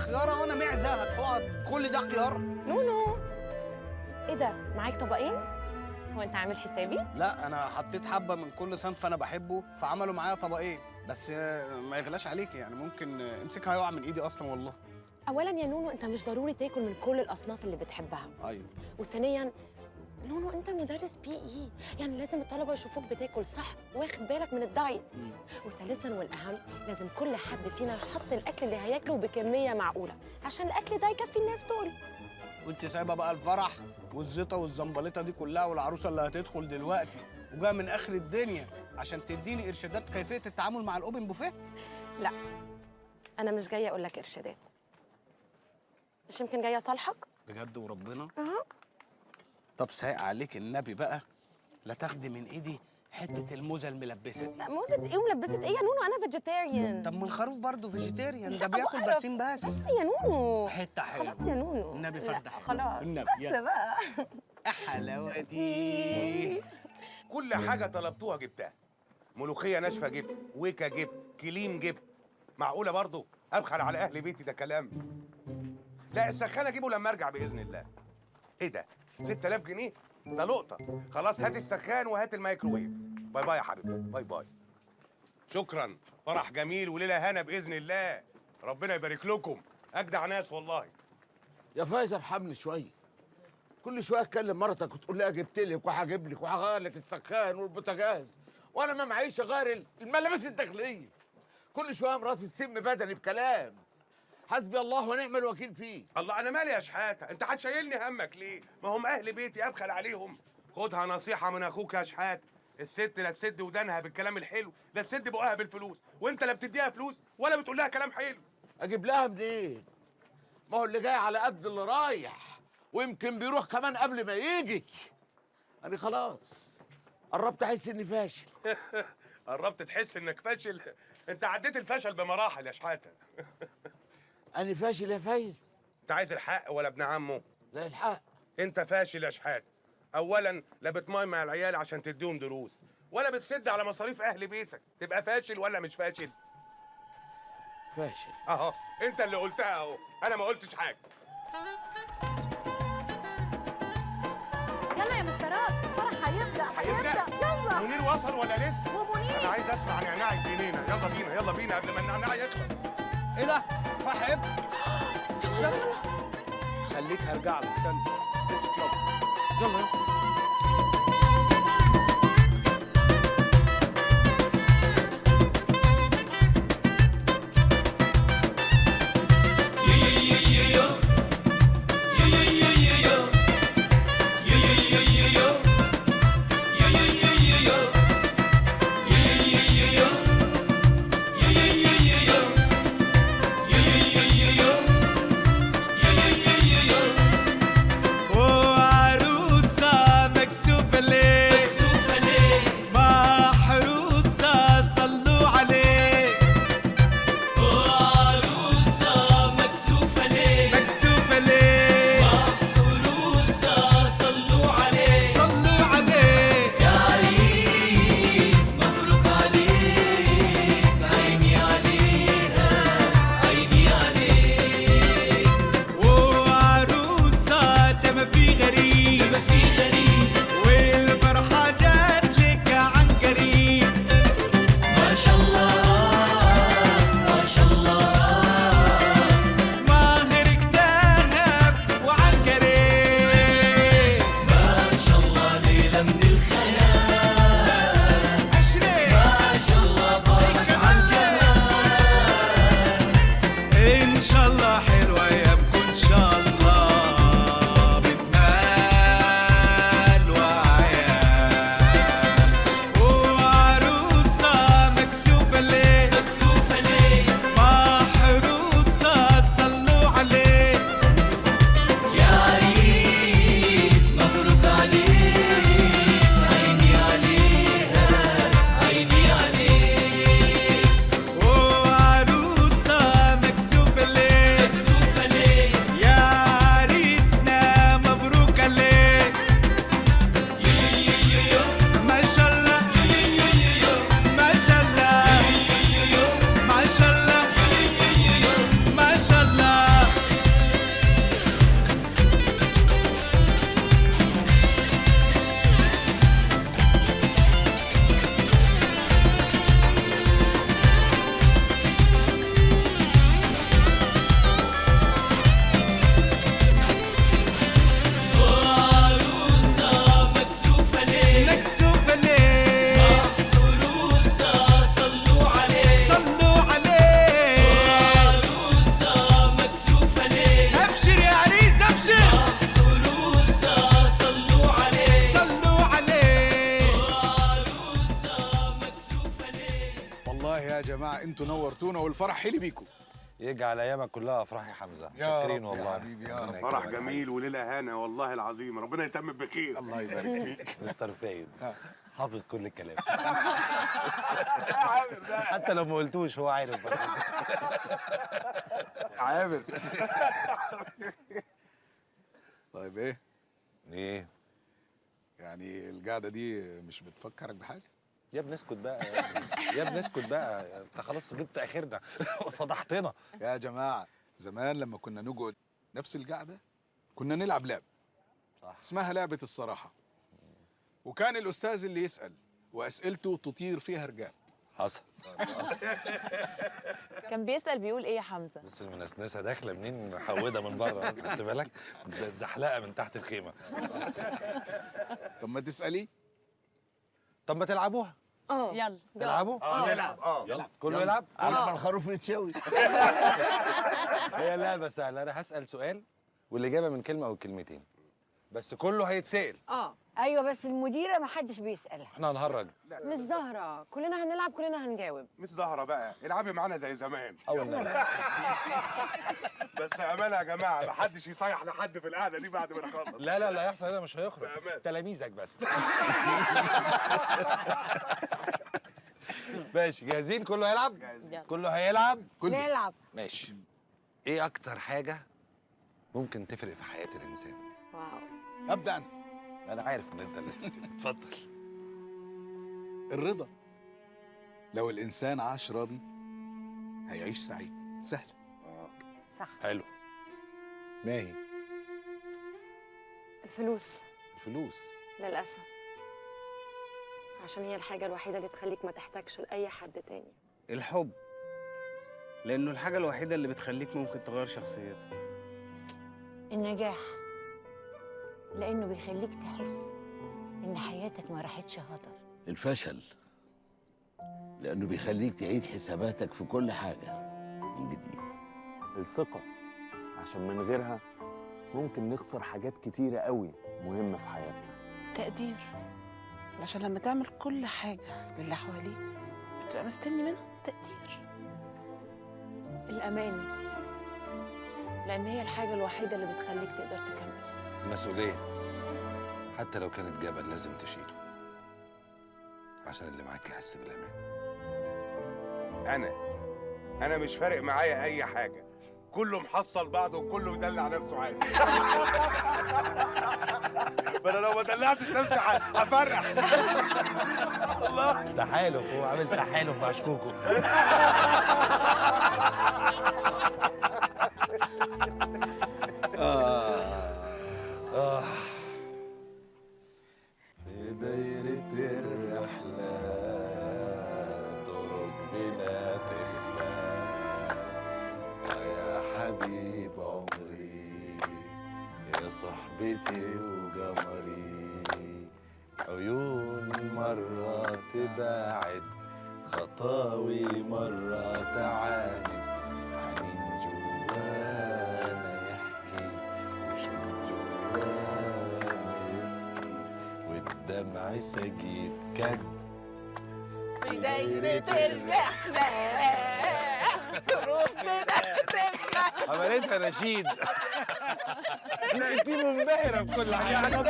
خياره وانا معزة هتحط كل ده خيار؟ نونو ايه ده؟ معاك طبقين؟ هو انت عامل حسابي؟ لا انا حطيت حبه من كل صنف انا بحبه فعملوا معايا طبقين بس. ما يغلاش عليك يعني، ممكن امسكها يقع من ايدي اصلا والله. اولا يا نونو انت مش ضروري تاكل من كل الاصناف اللي بتحبها. ايوه. وثانيا نونو انت مدرس PE، يعني لازم الطلبة يشوفوك بتاكل صح واخد بالك من ال diet. وثالثا والاهم لازم كل حد فينا يحط الاكل اللي هياكله بكمية معقولة عشان الاكل ده يكفي الناس دول. وانت سايبه بقى الفرح والزيطه والزنبليطه دي كلها والعروسه اللي هتدخل دلوقتي وجاية من اخر الدنيا عشان تديني ارشادات كيفية التعامل مع ال open buffet؟ لا انا مش جاية اقول لك ارشادات. مش يمكن جاية اصالحك؟ بجد وربنا؟ اها. طب سايق عليك النبي بقى لا تاخدي من ايدي حتة الموزه الملبسه دي. لا موزة ايه وملبسه ايه يا نونو؟ انا vegetarian. طب ما الخروف برضه vegetarian، ده بياكل برسيم بس. بس يا نونو حتة حلوة. خلاص يا نونو النبي فرده حلوة. خلاص النبي بس بقى حلاوة دي. كل حاجة طلبتوها جبتها، ملوخية ناشفة جبت، ويكا جبت، كليم جبت. معقولة برضه ابخل على اهل بيتي؟ ده كلام. لا السخان اجيبه لما ارجع باذن الله. ايه ده؟ 6000 جنيه؟ ده لقطة. خلاص هات السخان وهات الميكروويف. bye bye يا حبيبي، bye bye. شكرا، فرح جميل وليلة هنا باذن الله. ربنا يبارك لكم، اجدع ناس والله. يا فايز ارحمني شوية. كل شوية اتكلم مرتك وتقول لها جبت لك وهجيب لك وهغير لك السخان والبوتاجاز، وانا ما معيش اغير الملابس الداخلية. كل شوية مراتي تسم بدني بكلام. حسبي الله ونعم الوكيل فيه. الله انا مالي يا شحاته، انت هتشيلني همك ليه؟ ما هم اهل بيتي ابخل عليهم. خدها نصيحة من اخوك يا شحاته، الست لا تسد ودانها بالكلام الحلو، لا تسد بقها بالفلوس، وانت لا بتديها فلوس ولا بتقول لها كلام حلو. اجيب لها منين؟ ما هو اللي جاي على قد اللي رايح، ويمكن بيروح كمان قبل ما يجي. انا خلاص قربت احس اني فاشل. قربت تحس انك فاشل؟ انت عديت الفشل بمراحل يا شحاته. أنا فاشل يا فايز؟ أنت عايز الحق ولا ابن عمه؟ لا الحق. أنت فاشل يا شحات. أولاً لا بتماي مع العيال عشان تديهم دروس، ولا بتسد على مصاريف أهل بيتك، تبقى فاشل ولا مش فاشل؟ فاشل. أهو، أنت اللي قلتها أهو، أنا ما قلتش حاجة. يلا يا مسترات، الفرح هيبدأ هيبدأ. يلا. منير وصل ولا لسه؟ ومنير. أنا عايز أسمع نعناع الجنينة، يلا بينا يلا بينا قبل ما النعناع يخلص. إيه ده؟ فحب خليك هرجع لك ثانية. يلا يلا. عروسة جماعة انتوا نورتونا والفرح حلي بيكم. يجعل ايامك كلها افراح يا حمزة. شاكرين والله يا حبيبي يا رب. فرح جميل وليلة هانه والله العظيم، ربنا يتمم بخير. الله يبارك فيك. مستر فايز حافظ كل الكلام. حتى لو ما قلتوش هو عارف. عامر. طيب ايه؟ ايه؟ يعني القعدة دي مش بتفكرك بحاجة؟ يا ابني اسكت بقى يا ابني اسكت بقى، انت خلاص جبت اخرنا فضحتنا. يا جماعة زمان لما كنا نقعد نفس القعدة كنا نلعب لعب صح، اسمها لعبه الصراحة، وكان الاستاذ اللي يسال واسئلته تطير فيها رجال. حصل. كان بيسال بيقول ايه يا حمزة؟ بص المنسنسه داخله منين، محوده من بره، خدت بالك؟ زحلقه من تحت الخيمة. طب ما تسالي. طب ما تلعبوها. يلا تلعبوا؟ نلعب. يلا كله يلعب؟ على ما الخروف يتشوي. هي لعبه سهلة، انا هسال سؤال والاجابة من كلمة او كلمتين بس، كله هيتسال. ايوه بس المديرة ما حدش بيسالها. احنا هنهرج. مش زهره، كلنا هنلعب كلنا هنجاوب. مش زهره بقى، العبي معانا زي زمان. اول مرة. بس امانه يا جماعة ما حدش يصيح لحد في القعدة دي بعد ما نخلص. لا لا لا هيحصل هنا مش هيخرج، تلاميذك بس. ماشي جاهزين؟ كله هيلعب؟ كله هيلعب؟ كله نلعب. ماشي. ايه اكتر حاجة ممكن تفرق في حياة الانسان؟ واو. ابدا انا. انا عارف ان انت اللي اتفضل. الرضا. لو الانسان عاش راضي هيعيش سعيد. سهلة. صح. حلو. ناهي. الفلوس. الفلوس للاسف، عشان هي الحاجة الوحيدة اللي تخليك ما تحتاجش لاي حد تاني. الحب، لانه الحاجة الوحيدة اللي بتخليك ممكن تغير شخصيتك. النجاح، لأنه بيخليك تحس إن حياتك ما راحتش هدر. الفشل، لأنه بيخليك تعيد حساباتك في كل حاجة من جديد. الثقة، عشان من غيرها ممكن نخسر حاجات كتيرة قوي مهمة في حياتنا. التقدير، عشان لما تعمل كل حاجة للي حواليك بتبقى مستني منهم تقدير. الأمان، لأن هي الحاجة الوحيدة اللي بتخليك تقدر تكمل. المسؤولية، حتى لو كانت جبل لازم تشيله عشان اللي معاك يحس بالأمان. أنا مش فارق معايا أي حاجة، كله محصل بعضه وكله يدلع نفسه عادي. ما أنا لو ما دلعتش نفسي هفرح. الله. تحالف، هو عامل تحالف مع شكوكو. في دايرة الرحلة طرق بلا تخلى، يا حبيب عمري يا صاحبتي وقمري، عيون مرة تباعد خطاوي مرة تعاند، حنين جوانا يحكي وشوق جوانا يبكي، والدمع سجيد كد في دايرة الرحلة ظروف بلا تخلى. عملتها نشيد. انتي منبهرة بكل حاجة.